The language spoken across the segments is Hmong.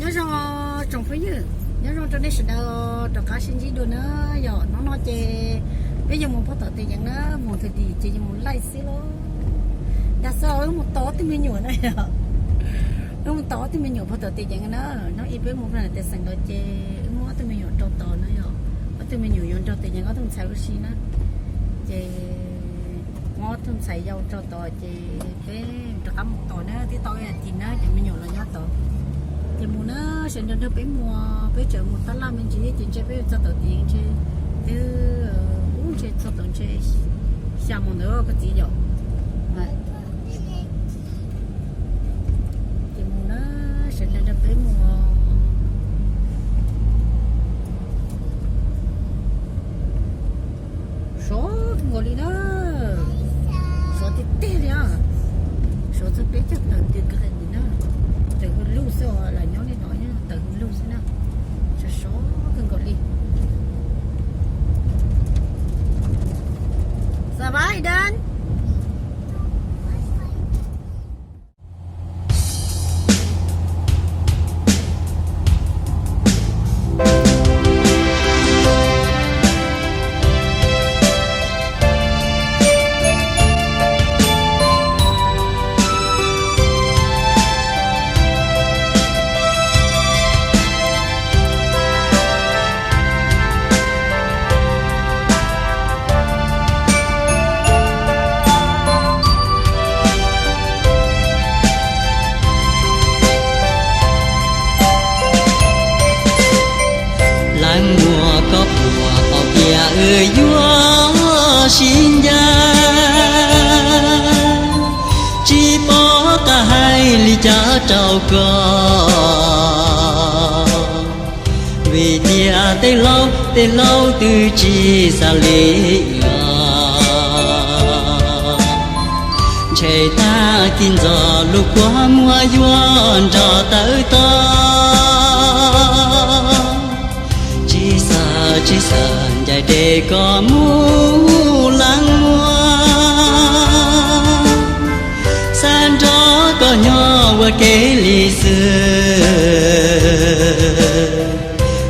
Nyob zoo tsoom phooj ywg, nyob zoo rau nej sawv daws, rov qab sib ntsib dua na. Yog hnub no ces peb yuav mus pog tom Tes Yeev na, mus thawj dim ces yuav mus laij xwb lauj. Dag xwb wb mus tos ob tug me nyuam na yog, wb mus tos ob tug me nyuam pog tom Tes Yeev na. Hnub ib peb mus plag tes xeem los ces wb muab ob tug me nyuam rau tod na yog, ob tug me nyuam yuav nrog Tes Yeev ob tug ntxhais ua si na. Ces muab ob tug ntxhais yau rau tod ces peb rov qab mus tos na, twb tau ib as thiv na ces me nyuam los nyob tod. Ces mus na, sawv daws nrog peb mus, peb tseem mus tab laj me ntsis ces ntshe peb yuav txog tom Tes Yeev ntshe twb, ub, ntshe txog tom ntshe xya moos ntawd koj txiv yom. Ces mus na, sawv daws nrog peb mus. Sov kawg nkaus li na, sov tiag tiag li os. Sov txog peb caug tawm twg kawg li na. Tawm hwj luj xwb os, lam nyob li no tawm hwj luj xwb na. Sov sov kawg nkaus li. Xav vais dan. Leej muam koj puas paub tias wb yuav sib ncaim, tsis paub qab hais li cas rau koj. Vim tias tej laus tej laus twb tsis xav li os. Ntshe tag kis ntxov lub kua muag yuav nrog tawm tog. Tsis xav tsis xav ncaim dej koj mus leej muam, xav nrog koj nyob ua ke li xwb.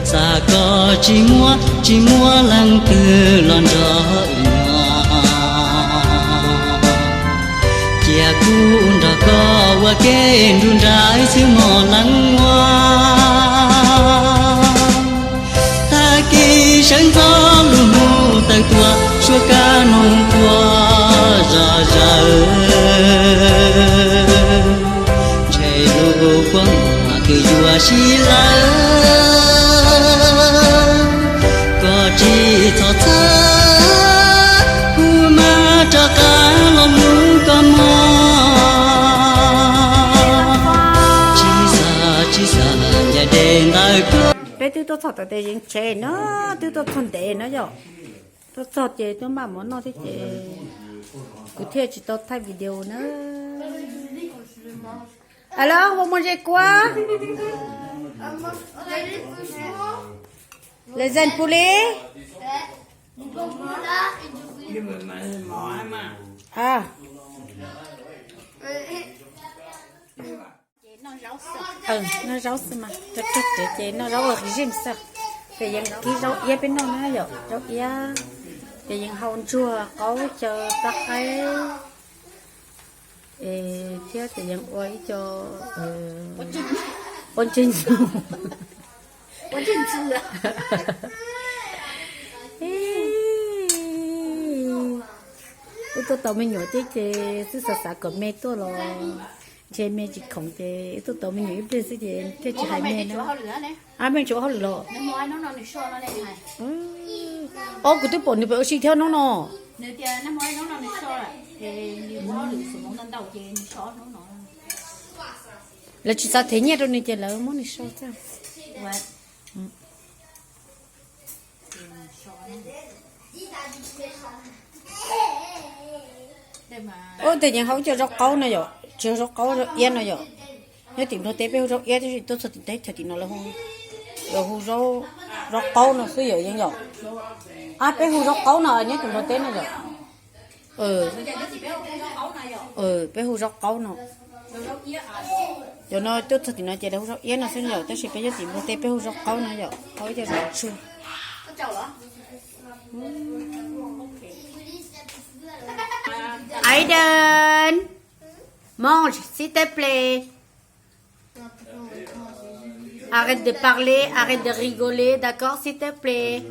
Xav koj tsis muaj tsis muaj leej twg los nrog wb nyob, cia kuv nrog koj ua ke nruab nrab xwb mog leej muam. Tag kis sawv ntxov lub hnub tawm tuaj suab kab noog quaj zom zaws. Ntshe lub kua muag twb yuav sib lawm, koj tsis txhob txhawj, kuv mam rov qab los mloog koj mog. Tsis xav tsis xav ncaim dej ntawm koj. Peb twb tuaj txog tom Tes Yeev tsev na, twb tuaj txog ntev na yom. Tuaj txog ces twb npaj mov noj thiab ces kuv thiaj tsis tau thaij video na. Alors, vous mangez quoi? Les ailes poulet? Ah. Noj zaub xwb mas, rau tag kev ces noj zaub ua régime xwb. Ces yeej kib zaub iab peb noj na yom, zaub iab. Ces yeej hau ntsuag qaub xyaw plab qaib, es thiab ces yeej ua ib co pob ntseg ntxug. Wb tuaj tos me nyuam thiab ces twb xav xav kom me tuaj los ntshe me tsis khoom ces wb tuaj tos me nyuam ib pliag xwb ces thiaj tsis hais me na. Ab, me tsis ua hauj lwm los? Ob, kuv twb pom nws pem ua si thiab hnub no. Lawv tsis xav them nyiaj rau nws ces lawv muab nws so tag. Ub, tes yeej hau ib co zaub qaub no yom, tsis yog zaub qaub, zaub iab no yom. Nyob tim Nplog teb peb hu zaub iab, tab sis tuaj txog tim teb chaws tim no lawv hu, lawv hu zaub, zaub qaub no xwb yom, yeej yom. Ab, peb hu zaub qaub no nyob tim Nplog teb no yom. Peb hu zaub qaub no. Cov no tuaj txog tim no ces lawv hu zaub iab no xwb yom, tab sis peb nyob tim Nplog teb peb hu zaub qaub no yom, qaub ib co zaub tsw. Aiden, mange, s'il te plaît. Arrête de parler, arrête de rigoler, d'accord, s'il te plaît.